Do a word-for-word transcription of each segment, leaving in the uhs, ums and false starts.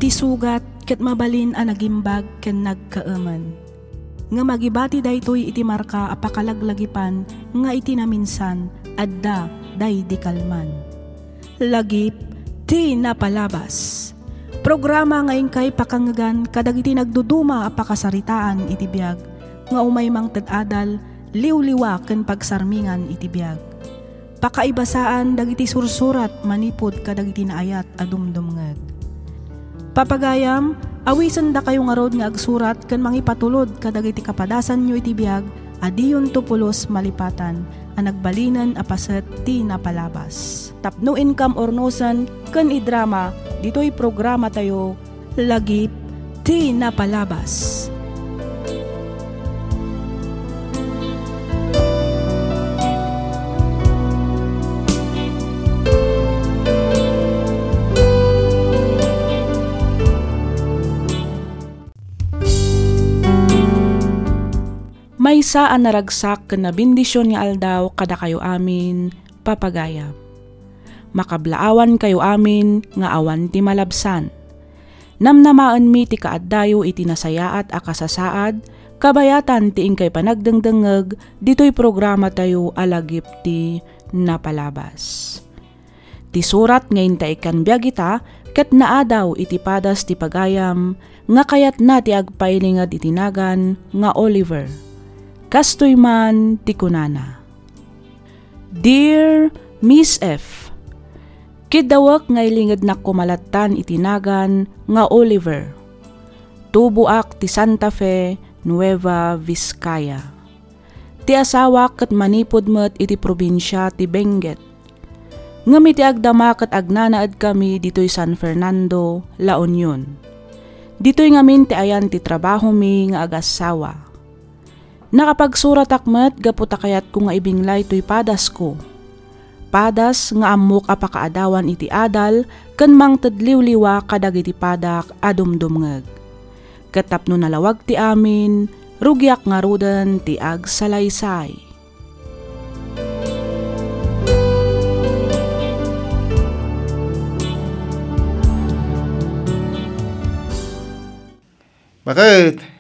Ti sugat ket mabalin a nagimbag ken nagkaemen. Ngem agibati daytoy iti marka a pakalaglagipan nga iti naminsan, adda daydi kalman. Lagip ti napalabas. Programa nga inkay pakangngegan kadagiti nagduduma a pakasaritaan iti biag nga umay mangted adal, liwliwa ken pagsarmingan iti biag. Pakaibasaan dagiti sursurat manipud kadagiti naayat a dumdumngeg. Papagayam, awisendakayo ngarud nga agsurat ken mangipatulod kadagiti kapadasanyo iti biag a diyonto pulos malipatan a nagbalinen a paset ti napalabas. Tapno inkam urnosen ken idrama ditoy programatayo, Lagip ti Napalabas. Maysa a naragsak ken nabendision nga aldaw kadakayo amin, papagayam. Makablaawankayo amin nga awan ti malabsan. Namnamaenmi ti kaaddayo iti nasayaat a kasasaad, kabayatan ti inkay panagdengdengngeg ditoy programatayo a Lagip ti Napalabas. Ti surat nga intaekan biag ita ket naadaw iti padas ti pagayam nga kayatna ti agpailinged iti nagan nga Oliver. Kastoy man ti kunana, Dear Miss F, kiddawek nga ilingednak koma lattan iti nagan nga Oliver. Tuboak ti Santa Fe, Nueva Vizcaya. Ti asawak ket manipud met iti probinsia ti Benguet. Ngem iti agdama ket agnanaedkami ditoy San Fernando, La Union. Ditoy ngamin ti ayan ti trabahomi nga agassawa. Nakapagsuratak met gapu ta kayatko nga ibinglay toy padasko. Padas nga ammok a pakaadawan iti adal ken mangted liwliwa kadagiti padak a dumdumngeg. Ket tapno nalawag ti amin, rugiak ngaruden ti agsalaysay. Baket?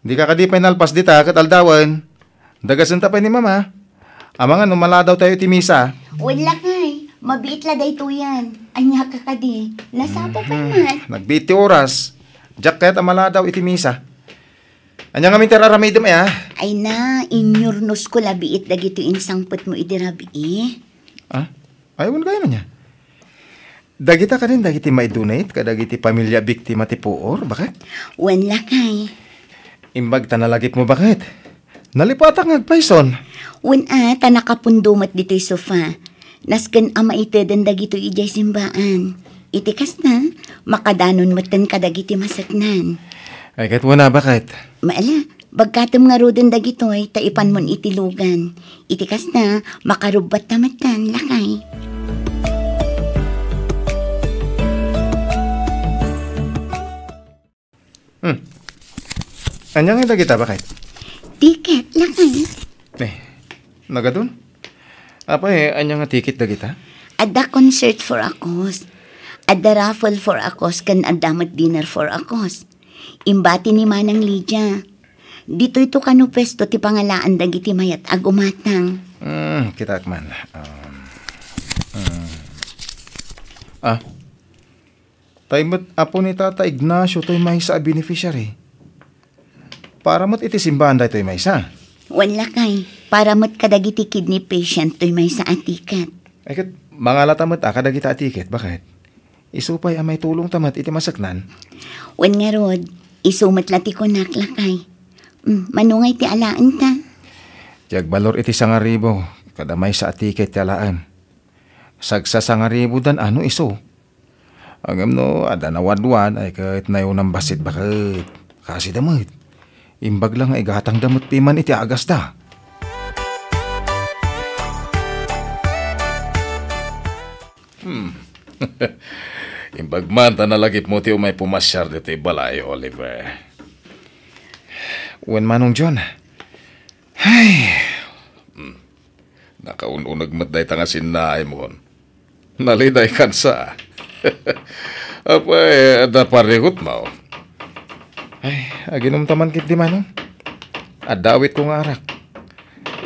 Dika kadi pay nalpas dita ket aldawen? Dagasenta pay ni Mama. Amangan no maladaw tayo iti misa. Wen lakay, mabiit la daytoyen. Ania ka kadi? Nasapo pay Mhm. met. Nagbiit ti oras. Diak kayat a maladaw iti misa. Ania ngamin ti ar-aramidem, aya? Ay na, inyurnosko la biit dagitoy insangpetmo idi rabii. Ah? Ay, wen kayo nia? Dagita kadin dagiti maidunit kadagiti pamilia biktima ti puor, baket? Wen lakay. Imbag ta nalagipmo, baket? Nalipatak nga agpayson. Wen a, ta nakapundo met ditoy sofa. Nasken a maiteden dagitoy idiay simbaan. Iti kasta, makadanon metten kadagiti maseknan. Ay, ket wen a, baket? Maala, bagkatem ngaruden dagitoy ta ipanmon iti lugan. Iti kasta, makarubbatta metten, lakay. Hmm. Ania nga dagita, baket? Tiket, lakay. Eh, nagadun? Apay, ania nga tiket dagita? Adda concert for a cause. Adda raffle for a cause, ken adda met dinner for a cause. Imbati ni Manang Lydia. Ditoyto kano pwesto ti pangalaan dagiti mayat a gumatang. Hmm, kitaek man. Um, hmm. Ah, tay met apo ni Tata Ignacio toy maysa a beneficiary. Para met iti simbaan daytoy maysa. Wen lakay, para met kadagiti kidney patient toy maysa a tiket. Ay ket, mangalata met a kadagita a tiket, baket? Isu pay a maitulongta met iti maseknan. Wen ngarud, isu met la ti kunak, lakay. Mm, mano ngay ti alaenta? Ti agbalor iti sangaribu, kada maysa a tiket ti alaen. Sagsasangaribudan a no isu. Ngem no adda nawadwad, ay ket nayon bassit baket. Kasida met. Imbag la nga igatangda met piman iti agasta. Hmm. Imbag man ta nalagipmo ti umay pumasiar ditoy balay, Oliver. Wen, Manong John. Ay. Hmm. Nakaun-uneg met dayta nga sinnaimon. Nalidaykan sa. Apay, adda parikutmo? Ay, aginumta man ketdi, Manong. Adda awitko nga arak.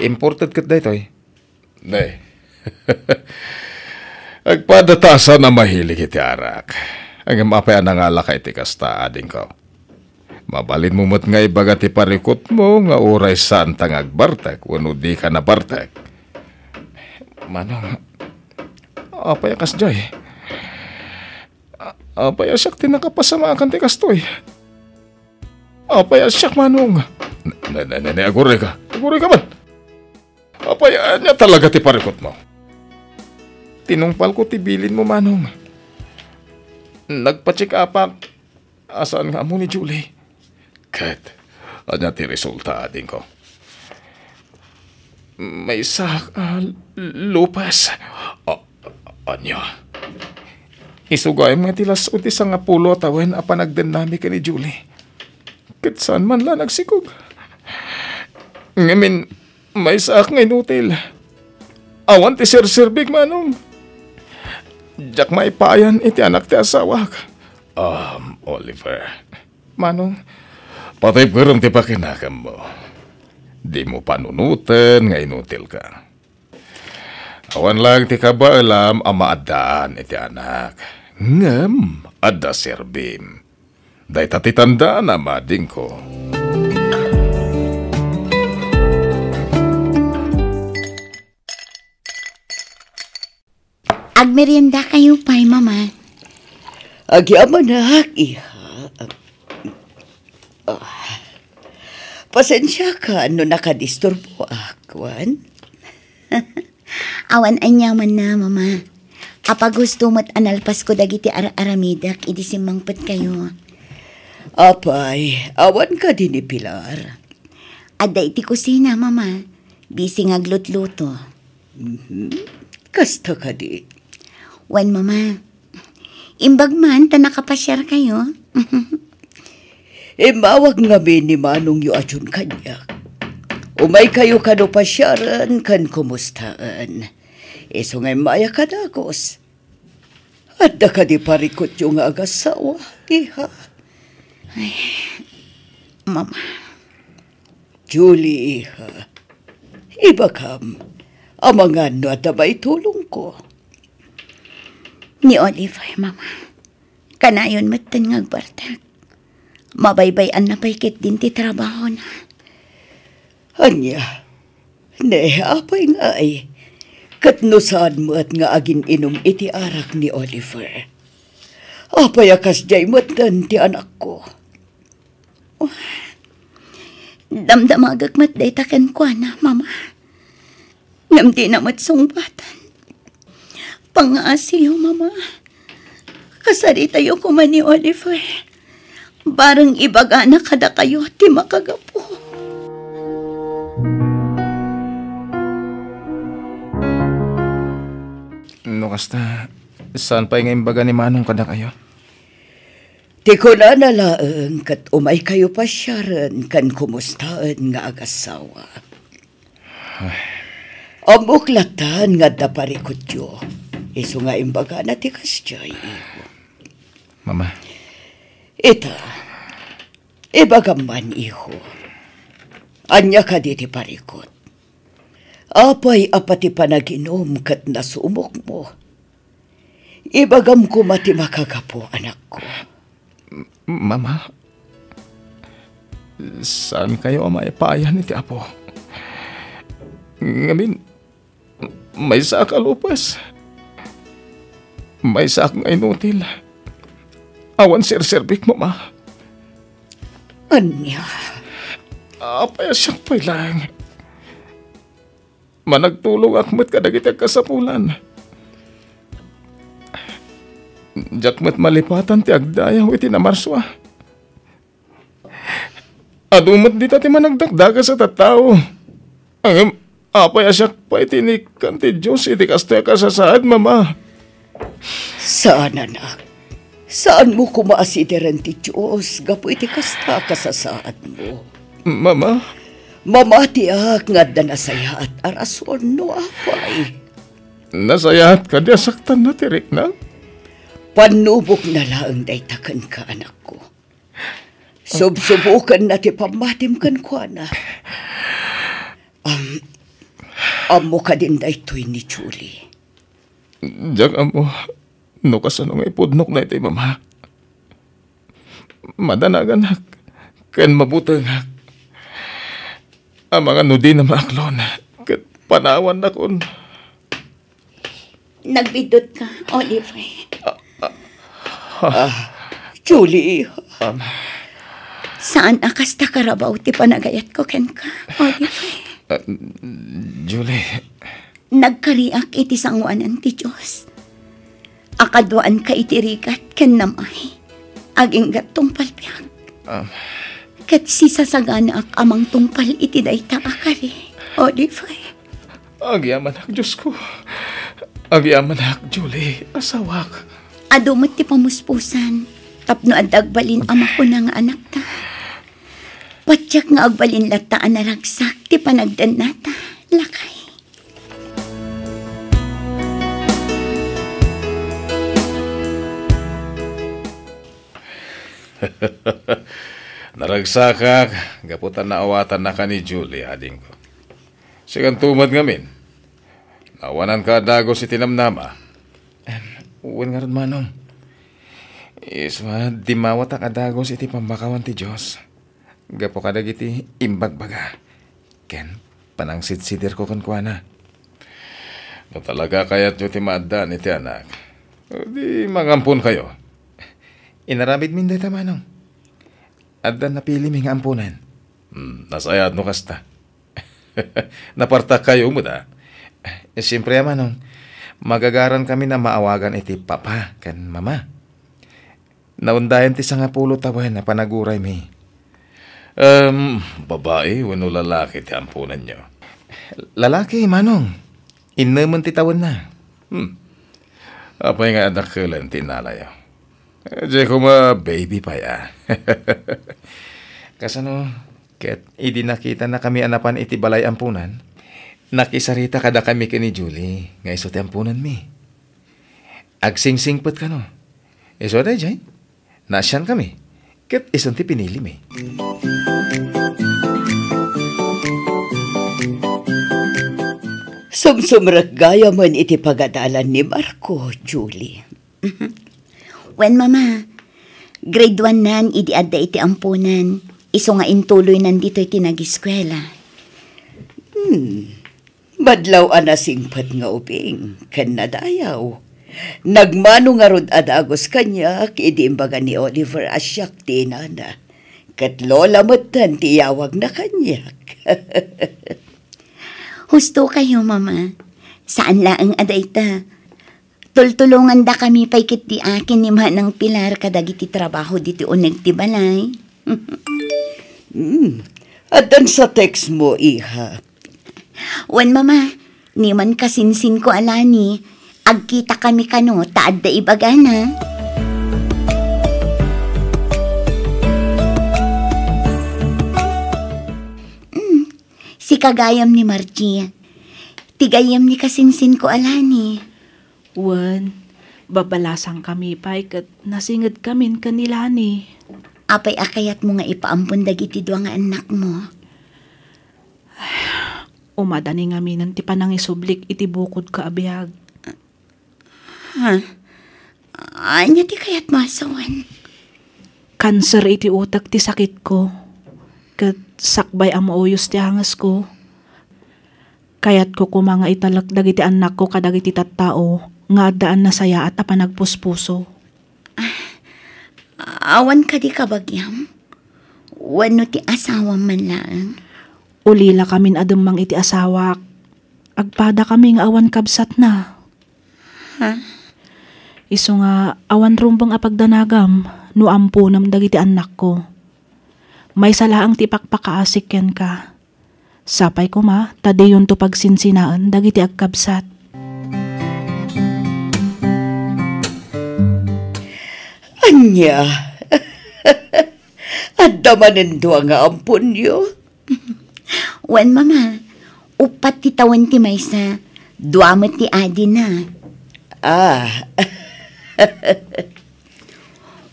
Imported ket daytoy. Ne. Agpadatasan a mahilig iti arak. Ngem apay a nangalaka iti kasta, adingko? Mabalinmo met nga ibaga ti parikutmo nga uray saanta nga agbartek wenno dika nabartek. Manong, apay a kasdiay? A-, apay a siak ti nakapasamakan ti kastoy? Apay a siak, Manong? Ne, ne, ne, ne, agurayka. Agurayka man. Apay, ania talaga ti parikutmo? Tinungpalko ti bilinmo, Manong. Nagpa-check-upak a saan nga ammo ni Julie. Ket, ania ti resulta, adingko? Maysa a lupes. A-, ania? Isu gayam nga iti las-o ti sangapulo a tawen a panagdennami ken ni Julie. Ket saan man la nagsikog. Ngamin, maysaak nga inutil. Awan ti serserbik, Manong. Diak maipayan iti anak ti asawak. Um, Oliver. Manong. Patay perem ti pakinakammo. Dimo panunoten nga inutilka. Awan laeng ti kabaelam a maaddaan iti anak. Ngem adda serbim. Dayta ti tandaanam, adingko. Agmeriendakayo pay, Mama. Agyamanak, iha. Ah. Pasensiakan no nakadisturboak, wen? Awan aniamanna, Mama. Apagustom met a nalpasko dagiti ar-aramidek idi simmangpetkayo. Apay, awan kadi ni Pilar? Adda iti kusina, Mama. Busy nga aglutluto. Mhm. Kasta kadi? Wen, Mama. Imbag man ta nakapasiarkayo. Immawag ngamin ni manongyo a John kaniak. Umaykayo kano pasiaren ken kumustaen. Isu nga immayak a dagus. Adda kadi parikutyo nga agassawa, iha? Ay, Mama. Julie, iha. Ibagam, amangan no adda maitulongko. Ni Oliver, Mama. Kanayon metten nga agbartek. Mabaybay-anna pay ketdin ti trabahona. Ania? Ne, apay ngay? Ket no saan met nga agin-inum iti arak ni Oliver? Apay a kasdiay metten ti anakko? Damdamagek met dayta kenkuana, Mama. Ngem dina met sungbaten. Pangngaasiyo, Mama. Kasaritayo koma ni Oliver. Bareng ibagana kadakayo ti makagapu. No kasta, saan pay nga imbaga ni Manong kadakayo? Ti kunana laeng ket umaykayo pasiaren ken kumustaen nga agassawa. Ay. Ammok latta nga adda parikutyo. Isu nga imbagana ti kasdiay, iho. Mama. Ita, ibagam man, iho. Ania kadi ti parikut? Apay a pati panaginum ket nasumokmo? Ibagam koma ti makagapu, anakko. M-, Mama, saankayo a maipayan iti Apo. Ngamin, maysaak a lupes. Maysaak nga inutil. Awan serserbik, Mama. Ania? Apay a siak pay laeng? Managtulongak met kadagiti agkasapulan. Diak met malipatan ti agdayaw iti namarsua. Adu met dita ti managdakdakes a tattao. Ngem, apay a siak pay ti inikkan ti Dios iti kastoy a kasasaad, Mama? Saan, anak. Saanmo koma a sideren ti Dios gapu iti kasta a kasasaadmo. Mama? Mamatiak nga adda nasayaat a rason no apay. Nasayaat kadi a saktanna ti riknam? Pannubokna laeng dayta kenka, anakko. Subsubokenna ti pammatim kenkuana. Am-, ammo kadin daytoy ni Julie? Diak ammo no kasano nga ipudnok daytoy, Mama. Madanaganak ken mabutengak. Amangan no dina maaklon ket panawannakon. Nagbiddut ka, Oliver. Ah, ah. Ah, Julie. Um. Saan a kasta karabaw ti panagayatko kenka, Oliver. Ah, Julie. Nagkariak iti sangoanan ti Dios a kaduaanka iti rigat ken namay. Aginggat tungpalbiag. Ah. Ket sisasaganaak a mangtungpal iti dayta a kari, Oliver. Agyamanak, Diosko. Agyamanak, Julie, asawak. Adu met ti pamuspusan tapno adda agbalin a makuna nga anakta. Patiek nga agbalin latta a naragsak ti panagdennata, lakay. Naragsakak gapu ta naawatannaka ni Julie, adingko. Sikanto met ngamin, naawananka a dagus iti namnama. Em, wen ngarud, Manong. Isu a dimmawatak a dagus iti pammakawan ti Dios gapu kadagiti imbagbaga ken panangsitsidirko kenkuana. No talaga kayatyo ti maaddaan iti anak, di mangamponkayo. Inaramidmi dayta, Manong. Adda napilimi nga amponan. Hmm, nasayaat no kasta. Napartakkayo met a. Siempre a, Manong, magagarankami a maawagan iti papa ken mama. Naundayan ti sangapulo tawen a panaguraymi. Em, babai wenno lalaki ti amponanyo? Lalaki, Manong. Innemen ti tawenna. Hmm. Apay nga adakkelan ti innalayo? Eh, di koma baby pay a. Kasano, ket idi nakitanakami a napan iti balay amponan, nakisarita kadakami ken ni Julie nga isu ti amponanmi. Agsingsingpet kano. Isu a daydiay, naasiankami, ket isun ti pinilimi. Sumsumrek gayamen iti pagadalan ni Marco, Julie. Mhm. Wen, Mama, grade one-nan idi adda iti amponan, isu nga intuloynan ditoy ti nagiskuela. Hmm. Madlaw a nasingpet nga ubing ken nadayaw. Nagmano ngarud a dagus kaniak idi imbaga ni Oliver a siak ti inana. Ket lola metten ti iyawagna kaniak. Hustokayo, Mama. Saan laeng a dayta. Tultulongandakami pay ketdi a ken ni Manang Pilar kadagiti trabaho ditoy uneg ti balay. Hmm. Addan sa text mo, iha. Wen, Mama, ni man kasinsinko a Lani, agkitakami kano ta adda ibagana. Hmm. Sika gayam ni Margie. Ti gayyem ni kasinsinko a Lani. Wen, babalasangkami pay ket nasingedkamin ken ni Lani. Apay a kayatmo nga ipaampon dagiti dua nga annakmo? Umadani ngaminen ti panangisublik iti bukodko a biag. Ha? Ania ti kayatmo a sawen? Kanser iti utek ti sakitko, ket sakbay a mauyos ti angesko. Kayatko koma nga italek dagiti annakko kadagiti tattao nga addaan nasayaat a panagpuspuso. Ah, awan kadi kabagiam? Wenno ti asawam man laeng? Ulilakamin a demmang iti asawak. Agpadakami nga awan kabsatna. Ha? Isu nga awan rumbeng a pagdanagam no amponem dagiti annakko. Maysa laeng ti ipakpakaasik kenka. Sapay koma ta diyonto pagsinsinaen dagiti agkabsat. Ania? Adda manen dua nga amponyo? Wen, Mama. Uppat ti tawen ti maysa, dua met ti adina. Ah.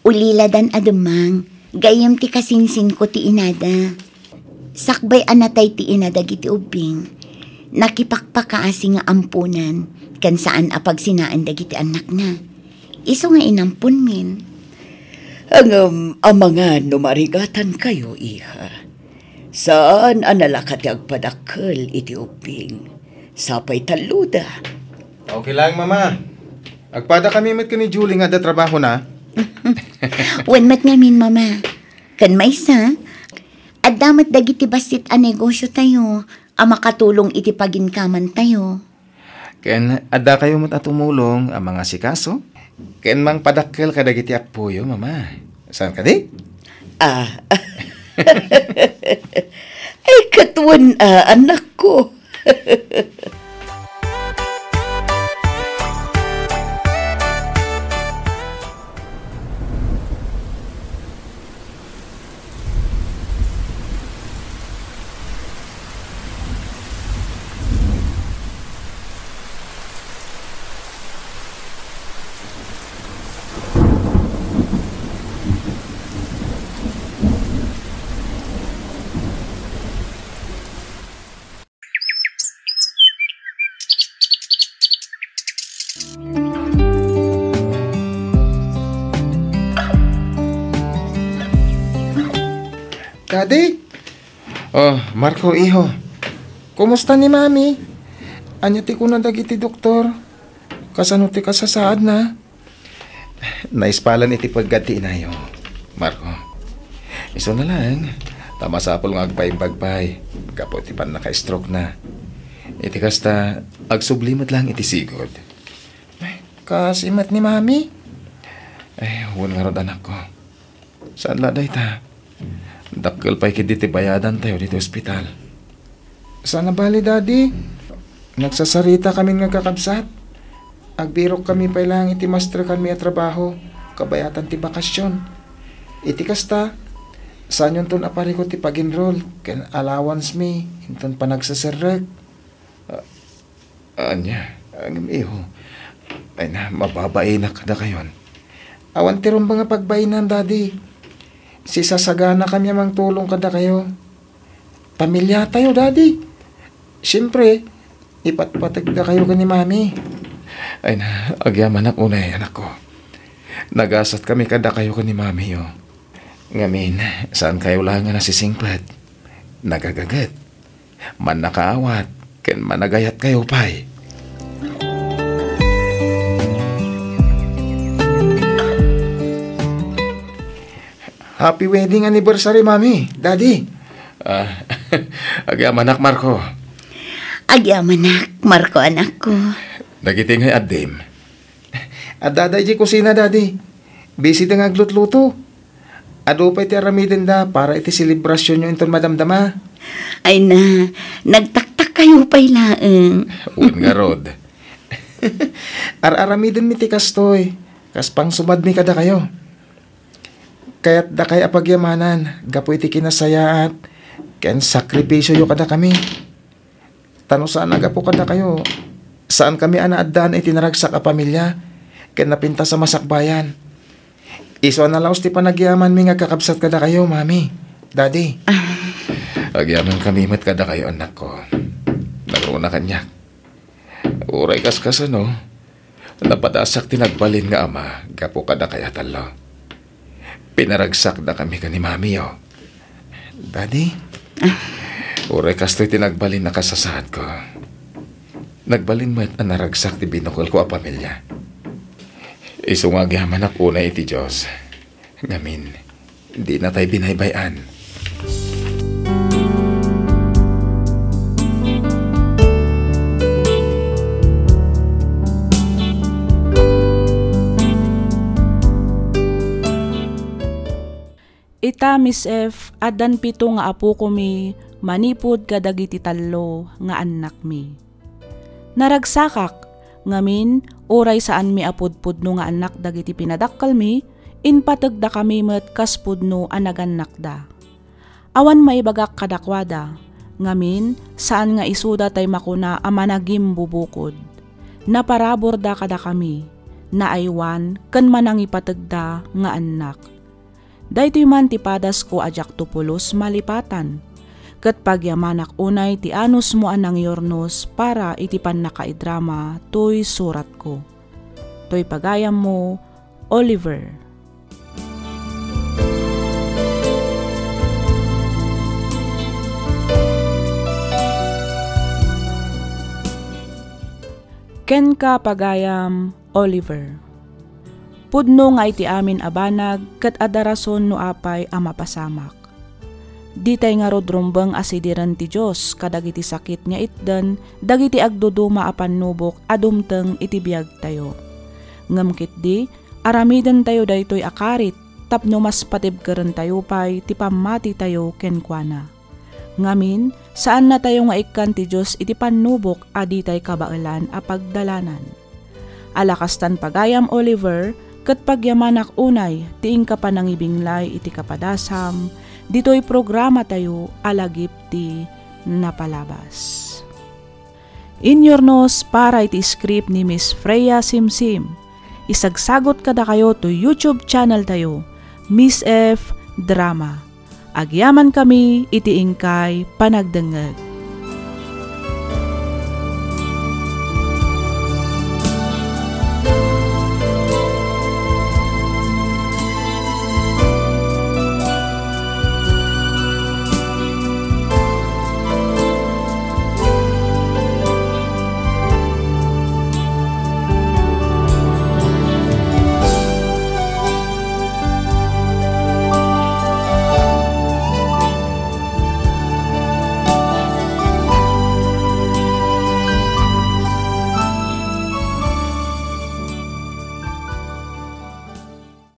Uliladan a dumang, gayyem ti kasinsinko ti inada. Sakbay a natay ti ina dagiti ubbing, nakipakpakaasi nga amponan ken saan a pagsinaen dagiti annakna. Isu nga inamponmin. Ngem amangan no marigatankayo, iha. Saan a nalaka ti agpadakkel iti ubbing. Sapay talloda. Okay lang, Mama. Agpada kami met ken ni Julie nga adda trabahona. Wen met ngamin, Mama. Ken maysa, adda met dagiti bassit a negosiotayo a makatulong iti paginkamantayo. Ken addakayo met a tumulong a mangasikaso ken mangpadakkel kadagiti appoyo, Mama. Saan kadi? Ah. Ay, ket wen, ah, anakko. Daddy? Oh, Marco, iho. Kumusta ni Mami? Ania ti kuna dagiti doktor? Kasano ti kasasaadna? Naispalan iti peggad ti inayo, Marco. Isuna laeng, ta masapul nga agpaimbag pay gapu iti pannaka-stroke na. Iti kasta, agsubli met laeng iti sigud. Ay, kaasi met ni Mami? Ay, wen ngarud, anakko. Saan la dayta? Dakkel pay ketdi ti bayadantayo ditoy ospital. Saan a bali, Daddy. Nagsasarita kami nga kakabsat. Agbirokkami pay laeng iti masterkanmi a trabaho, kabayatan ti bakasion. Iti kasta, saanyonton a parikut ti pag-enroll ken allowance mi inton panagseserrek. Ania, ngem iho? Ay na, mababainak kadakayon. Awan ti rumbeng a pagbainam, Daddy. Sisasaganakami a mangtulong kadakayo. Pamilyatayo, Daddy. Siyempre, ipatpategdakayo ken ni Mami. Ay na, agyamanak unay, anakko. Nagasatkami kadakayo ken ni Mamiyo. Ngamin, saankayo laeng a nasisingpet, nagagaget, mannakaawat, ken managayatkayo pay. Happy wedding anniversary, Mami, Daddy. Ah, agyamanak, Marco. Agyamanak, Marco, anakko. Dagiti ngay addim? Adda daydiay kusina, Daddy. Busy da nga aglutluto. Adu pay ti aramidenda para iti selebrasionyo inton madamdama. Ay na, nagtaktakkayo pay laeng. Wen ngarud. Ar-aramidenmi ti kastoy, kas pangsumadmi kadakayo. Kayatdakay a pagyamanan gapu iti kinasayaat ken sakripisioyo kadakami. Ta no saan a gapu kadakayo, saankami a naaddaan iti naragsak a pamilia ken napintas a masakbayan. Isu a nalaos ti panagyamanmi nga agkakabsat kadakayo, Mami, Daddy. Ah. Agyamankami met kadakayo, anakko. Nangruna kaniak. Uray kaskasano, napadasak ti nagbalin nga ama gapu kadakay a tallo. Pinaragsakdakami ken ni Mamiyo. Daddy? Ah. Uray kastoy ti nagbalin a kasasaadko. Nagbalin met a naragsak ti binukelko a pamilia. Isu nga agyamanak unay iti Dios. Ngamin, dinatay binaybay-an. Ita, Miss F, addan pito nga apokomi manipud kadagiti tallo nga annakmi. Naragsakak, ngamin, uray saanmi a pudpudno nga annak dagiti pinadakkelmi, impategdakami met kas pudno a nagannakda. Awan maibagak kadakuada, ngamin, saan nga isuda tay makuna a managimbubukod. Naparaburda kadakami. naaywan ken manangipategda nga annak. Daytoy man ti padasko a diakto pulos malipatan, ket pagyamanak unay ti anusmo a nangyurnos para iti pannakaidrama toy suratko. Toy pagayammo, Oliver. Kenka, pagayam Oliver. Pudno nga iti amin a banag ket adda rason no apay a mapasamak. Ditay ngarud rumbeng a sidiren ti Dios kadagiti sakit nga itden dagiti agduduma a pannubok a dumteng iti biagtayo. Ngem ketdi, aramidentayo daytoy a karit tapno mas patibkerentayo pay ti pammatitayo kenkuana. Ngamin, saannatayo nga ikkan ti Dios iti pannubok a ditay kabaelan a pagdalanan. Alakastan, pagayam Oliver, ket pagyamanak unay ti inka panangibinglay iti kapadasam ditoy programatayo a Lagip ti Napalabas. Inyurnos para iti script ni Miss Freya Simsim. Isagsagot kadakayo to YouTube channel tayo, Miss F Drama. Agyaman kami iti inkay panagdengngeg.